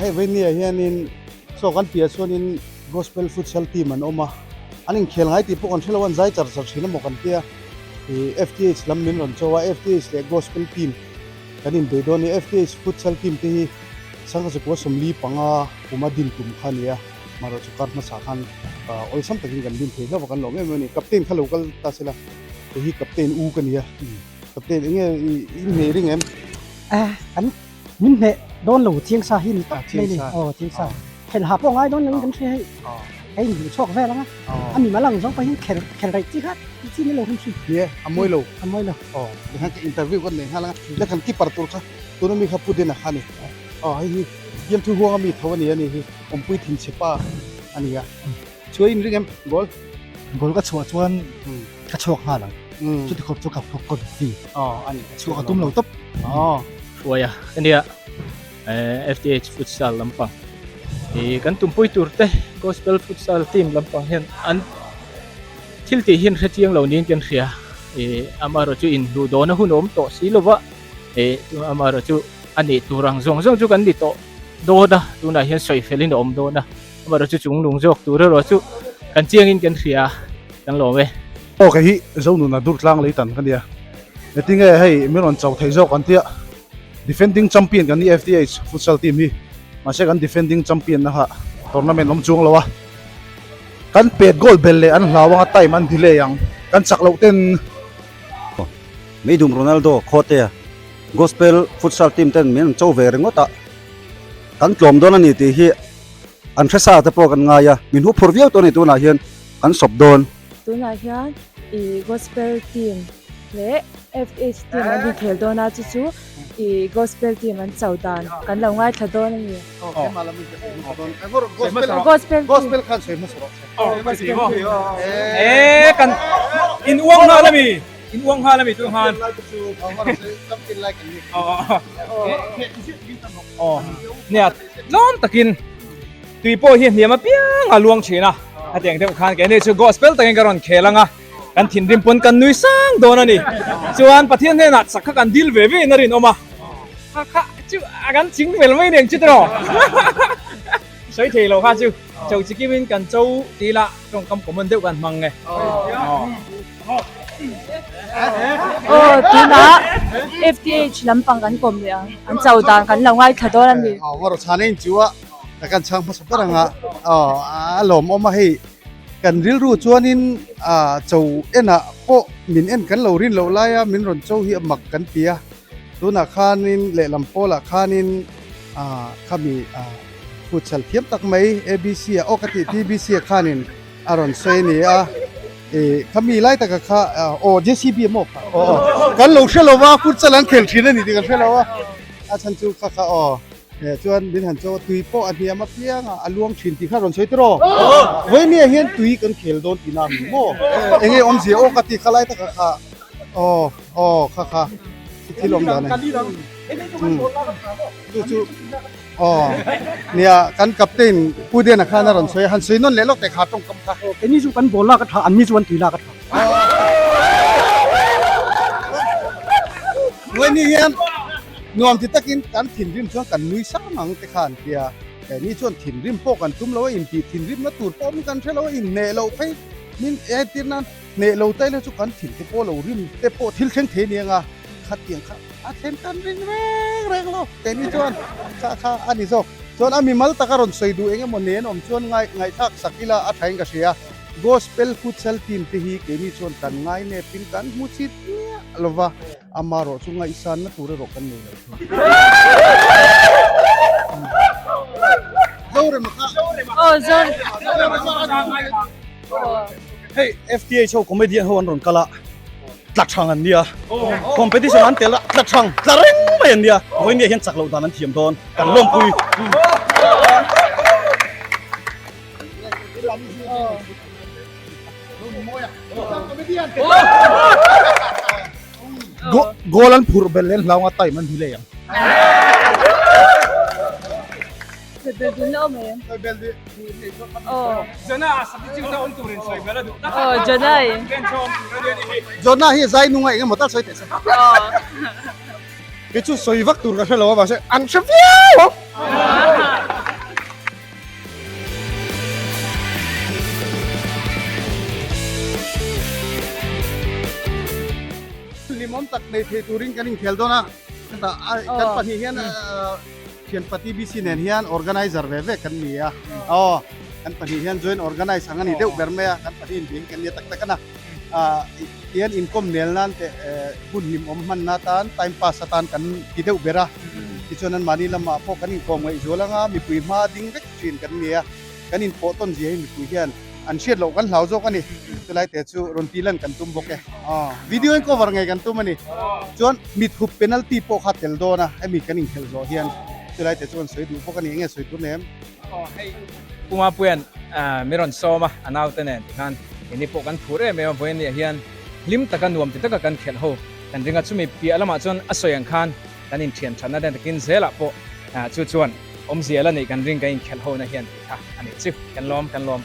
Hei Venia hianin saw kan piah chuanin Gospel Futsal team an awm a, an inkhel ngai tih pawh kan hrelo a, an zai char char thin emaw kan tia. Ih FTH lam min rawn cho a, FTH leh Gospel team kan inbei dawn a ni. FTH Futsal team te hi Sangha Zakua 45 kuma din tum kha a ni a, marawh chu kar hmasa khan awlsam takin kan din thei hlauh a, kan lawm em em a ni. Captain kha lo kal ta se la, kei hi Captain u ka ni a, Captain eng nge i inhneh ring em? Kan min hneh dawn lo chiang sa hi ni tawp mai ni. Aw chiang sa. Khel ha pawh ngai dawn lo in kan hria hei. Ka in hmuh chhuak vel ang a. A mi mal ang zawng pawh hian khel khel raih chi kha chi ni lo hrim hrim. Ni e, a mawi lo. A mawi lo. Aw, tikhan ka interview kan nei nghal ang a. La kan keeper tur kha tuna mi kha Pu Dena kha a ni. Aw hei hi Bialthu huanga mi tho a ni a ni hi awmpui thinchhe pa a ni a. Chhuah in ring em? Goal. Goal ka chhuah chuan ka chhuak nghal ang. Chuti khawp chu ka confi. Aw a ni. Chhuah ka tum lo tawp. Aw. Hruaia ka nia FTH futsal lampang ih kan tumpui tur te gospel futsal team lampang hian an thil tih hian hre chiang lo niin kan hria ih amaherawh chu inhluh dawna hun a awm tawh si lova ih amaherawh chu a nih tur ang zawng zawng chu kan ni tawh dawn a tunah hian sawi felin a awm dawn a. Amaherawh chu chung lung zawk tur erawh chu kan chiangin kan hria a, kan lawm e. Aw kei hi Zonuna dur tlang lei tan ka nia. Engtinge hei min rawn cho thei zawk an tia defending champion kan ni FDH futsal team hi mahse kan defending champion na kha tournament awm chuang lo a kan pet goal bel leh an hlau anga time an delay ang kan chak loh ten Meidum Ronaldo Khawtea Gospel futsal team ten min rawn cho ve ringawt a kan tlawm dawn a ni tih hi An hre sa te pawh kan ngai a, min hu phur viau tawh a ni tunah hian kan sawp dawn. Tunah hian i Gospel team leh FH team an inkhel dawn a, chu chu i Gospel team an cho dan kan lo ngaithla dawn a ni. Gospel Gospel khan sawi hmasa rawh se. E kan in uang nghal ami in uang nghal ami tu khan. Aw nia Tlawm takin tui pawh hi hniam apiang a luang thin a, hetiang deuh khan keini chu gospel takin ka rawn khel ang a, kan thinrim pawn kan nui sang dawn a ni. Chuan Pathian hnenah chak kha kan dil ve ve in a rinawm a, kha kha chu a kan ching vel mai nen chu tiraw? Sawi thei lo kha chu cho chi kimin kan cho tih lah tawngkam common deuh kan hmang nge. Aw tunah FTH lampang kan kawm leh ang an cho dan kan lo ngaithla dawn a ni. Aw ngarawh chhan a inchiu a ka kan chhang hmasa ber ang a aw a lawmawm a hei kan rilru chuanin ah cho enah pawh min en kan lo rin loh laia min rawn cho hi a mak kan ti a tunah khanin lehlam pawlah khanin ah khami ah futsal thiam tak mai ABC ah aw ka tih TBC ah khanin a rawn sawi a ni a ih khami lai taka kha aw JCB a maw kha aw aw kan lo hre lo va futsal an khel thin a ni tih kan hre lo a a chhan chu kha kha aw eh chuan min han chaw tui pawh a hniam apiang a a luang thin tih kha rawn sawi tiraw vawimia hian tui kan khel dawn tih na a ni maw eng nge awmzia aw ka ti kha lai taka kha aw aw kha kha thil awm dan a ni chu chu Aw, nia kan captain Pu Dena khan a rawn sawi a, han sawi nawn leh lawk teh kha tawngkam kha. Aw, keini chu kan ball lak a tha, anni chu an tui lak a tha. Nuaini hian nuam ti takin kan thinrim chuan kan nui sang ang te kha an tia, keini chuan thinrim pawh kan tum lo a, intih thinrimna tur pawh awm kan hre lo a, inhneh loh phei min entir nan hneh lo ta ila chu kan thin te pawh lo rim te pawh thil thleng thei a ni ang a, khatiang kha. A thlen kan ring reng reng lo keini chuan kha kha a ni zawk. Chuan a mimal taka rawn sawi duh eng emaw nen awm chuan ngai ngaihthlak sak ila a thain ka hria. Gospel futsal team te hi keini chuan kan ngai nepin kan hmu chhit miah lo va, amarawh chu ngaihsanna tur erawh kan nei lo thung. Zorema kha. Aw Zor. Hei FTH ho comedian ho an rawn kal a. Tla thang an nia competition an tel a tla thang tla reng mai an nia vawinia hian chak loh dan an thiam dawn kan lawmpui. Goal an phurh belh leh an hlau nga time an delay ang. Sawi bel dun lo awm em? Sawi bel duh nei chuan kha. Aw. Jonah a substitute a awm turin sawi bel a duh tak. Aw Jonah i. Bench a awm tur a nia ni hi. Jonah hi zai nunga eng emaw tal sawi teh se. Aw. Kei chu sawi vak tur ka hre lo a mahse an hre viau ang. Hlimawm tak nei thei turin kan inkhel dawn a, chutah kan pahnih hian thianpa TBC nen hian organizer ve ve kan ni a, aw kan pahnih hian joint organize ang a ni deuh ber mai a, kan pahnih inbiak hi kan nia tak tak a na. Tihian inkawm nel nan teh hun hlimawm hmanna atan time pass atan kan ti deuh ber a, tichuan anmahni lamah pawh kan inkawm ngaihzual anga mipui hma ding vek thin kan ni a, kan inpawh tawn zia hi mipui hian an hriat loh kan hlau zawk a ni, chulai te chu rawn tih lan kan tum bawk e. Video in cover ngei kan tum a ni, chuan mit hup penalty pawh kha tel dawn a, hemi kan inkhelh zawh hian chulai te chu kan sawi duh bawk a ni, enge sawi tur nem? Puma Puia'n mi rawn sawm a, a naute nen tikhan keini pawh kan phur em em a, vawiin nia hian hlim taka nuam ti taka kan khelh ho kan ring a, chumi piah lamah chuan a sawi ang khan kan inthian thatna den takin zelah pawh chu chuan awmzia la neih kan ring kan inkhelh ho na hian tih kha a nih chu, kan lawm kan lawm.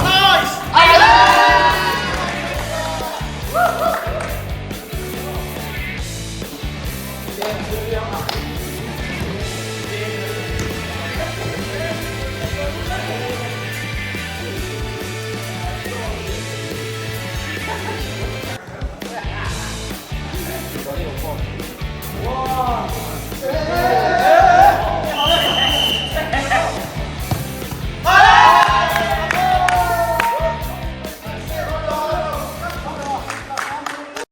Nice!